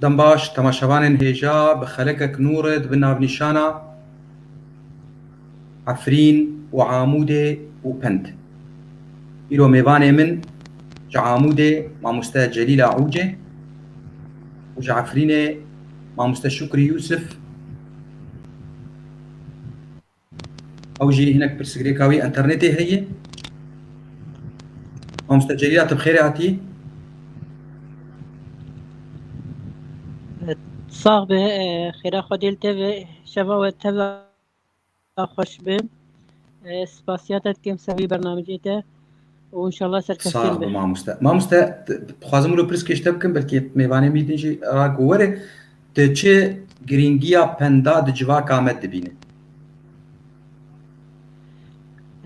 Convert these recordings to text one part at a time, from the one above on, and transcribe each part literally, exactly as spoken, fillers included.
Dem baş, temaşevanên hêja, bi xelekek nû re di bin navnîşana Efrîn û Amûdê û Pend. Îro mêvanê min ji Amûdê mamoste Celîla Ûcê û ji Efrînê mamoste Şukrî Yûsif. Ew jî hinek pirsgirêka wî internetê heye. Mamoste Celîla, tu bi xêrê hatî? Sax be, e, xêra Xwedê li te be, şeva we teva xweş be. E, spasiya te dikim ser vî bernamecê te û înşallah serkeftin be. Sax be mamoste. Mamoste, t-, dixwazim wilo pirsgê ji te bikim, belkî mêvanê me din jî ra ku were, tu çi girîngiya penda di civaka me dibîne?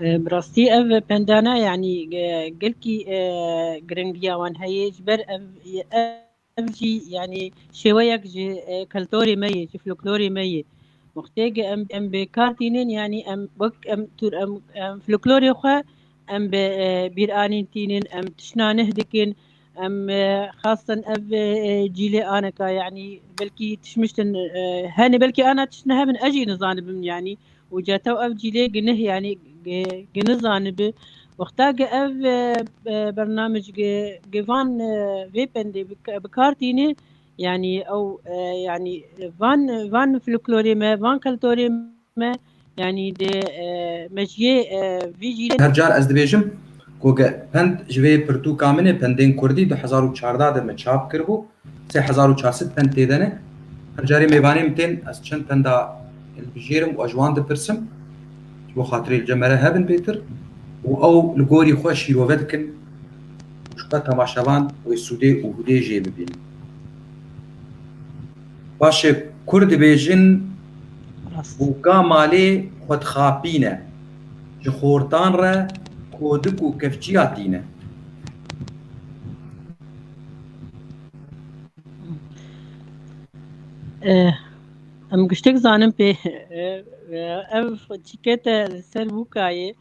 E, bi rastî ev pendana, yanî, e, gelkî, e, giringiya wan heye, ji ber ev, ev jî, yanî, şêweyek ji, e, kulturê me ye, ji folklorê me ye. Wextê ke em, em bi kar tînin, yanî em wek em tur, em, em folklorê xwe em bi, e, bîr anîn tînin, em tiştna neh dikin, em, e, xastan ev, e, e, cîlê aneka, yanî belkî tişmiştin, e, hene belkî ana tiştna hebin, ez jî nizanibim, yanî û cetew ev cîlê ginih, yanî gi-, gi nizanibi. Wexta gi ev, e, e, bernamij gi, gi van, e, vê pendê bi, bi kar tîne, yanî ew, e, yanî van, van folklorê me, van kulturê me, yanî di, e, mejiyê, e, vî jî. Her car ez dibêjim ku ge-, pend ji vê pirtûka min ê, pendên kurdî du hezar û çardeh de me çap kiribû. Sê hezar û çar sed pend tê de ne. Her carê mêvanê min tên, ez çend penda hilbijêrim û ez ji wan dipirsim. Ji bo xatirê li cem me re hebin bêtir û ew li gorî xwe şîrove dikin û ji xwe temaşevan wê sûdê û hûdê jê bibînin. Baş e, kur dibêjin, Rast. Bûka malê xwe dixapîne, ji xortan re kodik û kevçiya tîne. Eh, em giştek zanin pê, eh, eh, ev çîkete li ser bûka ye.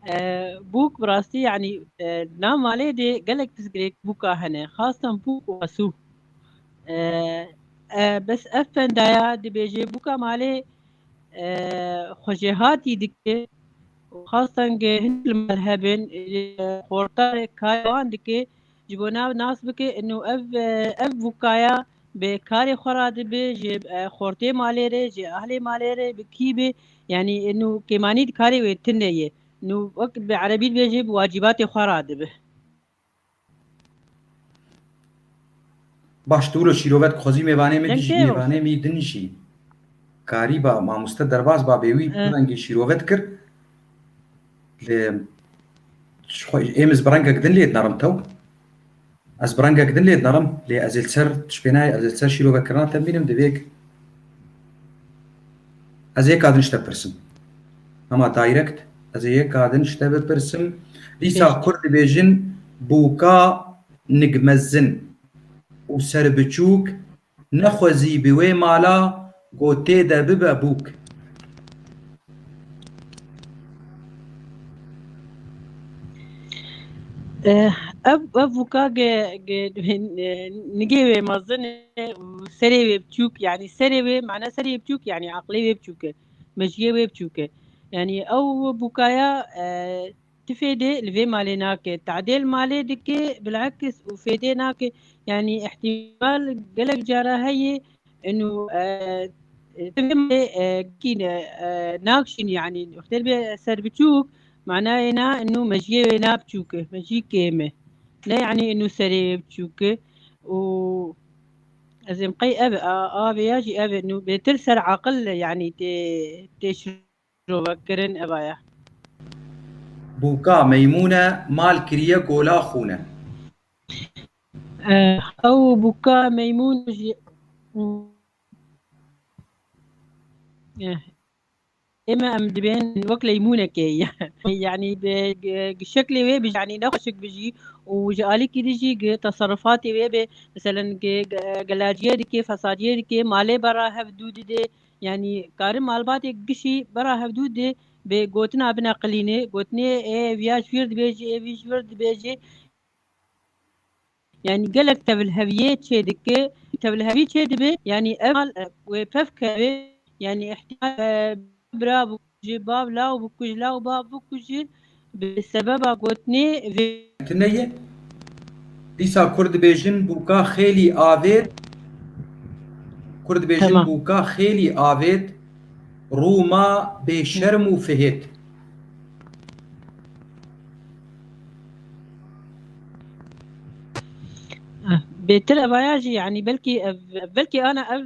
Eh, bûk bi rastî, yanî, eh, nav malê de gelek pirsgirêk bûka hene. Xastan bûk û asû. Eh, eh, bes ev pendaya dibêje bûka malê, eh, xwejêhatî dike û xastan ge hin li mal hebin, eh, xortarê kayê wan dike. Ji bo nav nas bike, inu ev, e, ev bûkaya bi karê xwe re dibe, ji, e, xortê malê re, ji ahlê malê re, bi kî be, yanî inu kêmanî di karê wê tune ye. Inu wek bi erebî dibêje, bi wacîbatê xwe re dibe. Baş, tu wilo şîrove dixwazî mêvanê min, Deng jî tê mêvanê min din jî karî ba, mamoste derbas ba bê wî, Hı. Bi rengî şîrove dikir. Lê ji xwe, êm ez bi rengek din lê dinerim tew. Ez bi rengek din lê dinerim, lê ez ê li ser tişpênayê, ez ê li ser şîrovekirina te bînim, divêk ez ê ka din ji te bipirsim. Hema direct, ez ê yeka din ji te bipirsim. Dîsa Pêş. Kurd dibêjin, bûka nig mezin û ser biçûk, nexwezî bi wê mala go tê de bibe bûk. Eh, ev, ev bûka ge, ge, eh, nigê wê mezin e û serê wê biçûk, yanî serê wê, mana serê wê biçûk, yanî aqilê wê biçûk e, mejiyê wê biçûk e. Yanî ew bûkaya, eh, ti fêdê li vê malê nake. Tadê li malê dike, bilekis û fêdê nake. Yanî ihtimal gelek cara heye, inu, e, e, ti vê malê, e, kîne, e, nakşin, yanî wextê bê ser biçûk, manayê na, inu mejiyê wê na biçûk e, mejî kêm e. Ne yanî inu serê wê biçûk e. Û ez êm qey ev, a, a vê ya jî ev e, inu bêtir ser aqil, yanî tê, tê şîrove kirin eva ya. Bûka meymûne mal kiriye gola xûne. Eh, ew bûka meymûn jî, eh, ême em dibên wek leymûnekê, yanî bi, gi, gi şeklê wê bijî, yanî nexweşik bijî û ji alîkî dijî gi teserrufatê wê be, meselen gi, gi gelaciyê dike, fesadiyê dike, malê bera hev dû dide, yanî karin malbatê gişî bera hevdû dê bi gotina bineqilîne, gotinê ê viya ji vir dibêje, ê vî ji vir dibêje. Yanî gelek tevliheviyê çê dike, tevlihevî çê dibe, yanî ev mal, e, wê pev keve, yanî îhtîmal, e, bira bikuje, bav law bikuje, law bav bikuje, bi sebeba gotinê vê. Tune ye. Dîsa kur dibêjin bûka xêlî avêt, kur dibêjin Tamam. bûka xêlî avêt, rûma bêşerm û fihêt. Bêtir evaya jî, yanî belkî ev, belkî ana ev,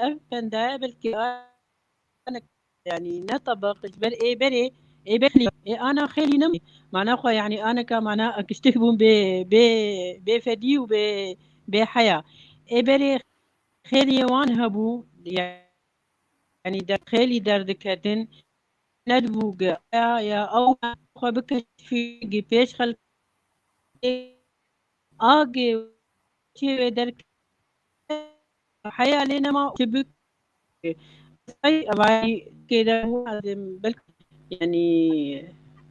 ev pendaya, belkî ana, yanî ne tebeq, ji ber ê berê, ê berê, ê ana xêlî ne, mana xwe, yanî aneka mana ekiştik bûn bê, bê, bê fedî û bê, bê heya. Ê berê xêliyê wan hebû, yanî der, xêlî derdiketin, nedibû ge ya, ya ew xwe bikeşfî, gi pêş xelkê, a ge çê wê derke, heya lê nema çi bik. Ay, evay kê de bû, ez ê belkî, yanî,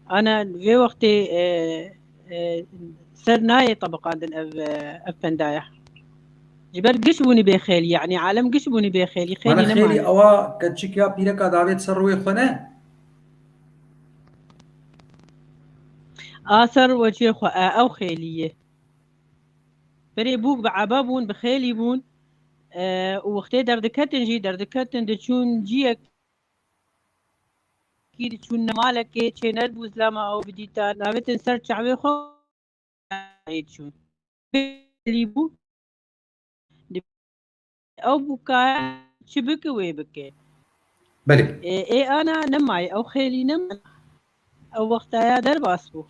ana vê wextê, e, e, ser nayê tebiqandin ev, e, ev pendaya. Ji ber giş bûnî bê xêlî, yanî alem giş bûnî bê xêlî, xêlî Mana xêlî nemaye. Ewa keçik ya pîreka davêt ser rûyê xwe ne? A ser wecê xwe, e, ew xêlî ye. Berê bûk bi eba bûn, bi xêlî bûn, e, û wextê derdiketin jî, derdiketin diçûn ciyek, diçûn malekê çê nedibû zilama ew bidîta, navêtin ser çavê xwe diçûn. Xêlî bû. Ew bûka çi bike wê bike. Belê. Ê, ê ana nemaye, ew xêlî nema. Ew wextaya derbas bû.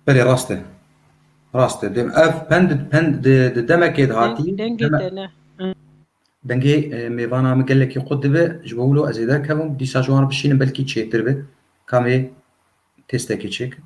Belê, rast e. Rast e. Dem, ev pend, pend di, di demekê de hatî. Deng-, dengê Deme-, te ne. Hı. Dengê, e, mêvana min gelekî qut dibe, ji bo wilo ez ê derkevim, dîsa ji wan re bişînim belkî çêtir be. Kamê têstekê çêkin.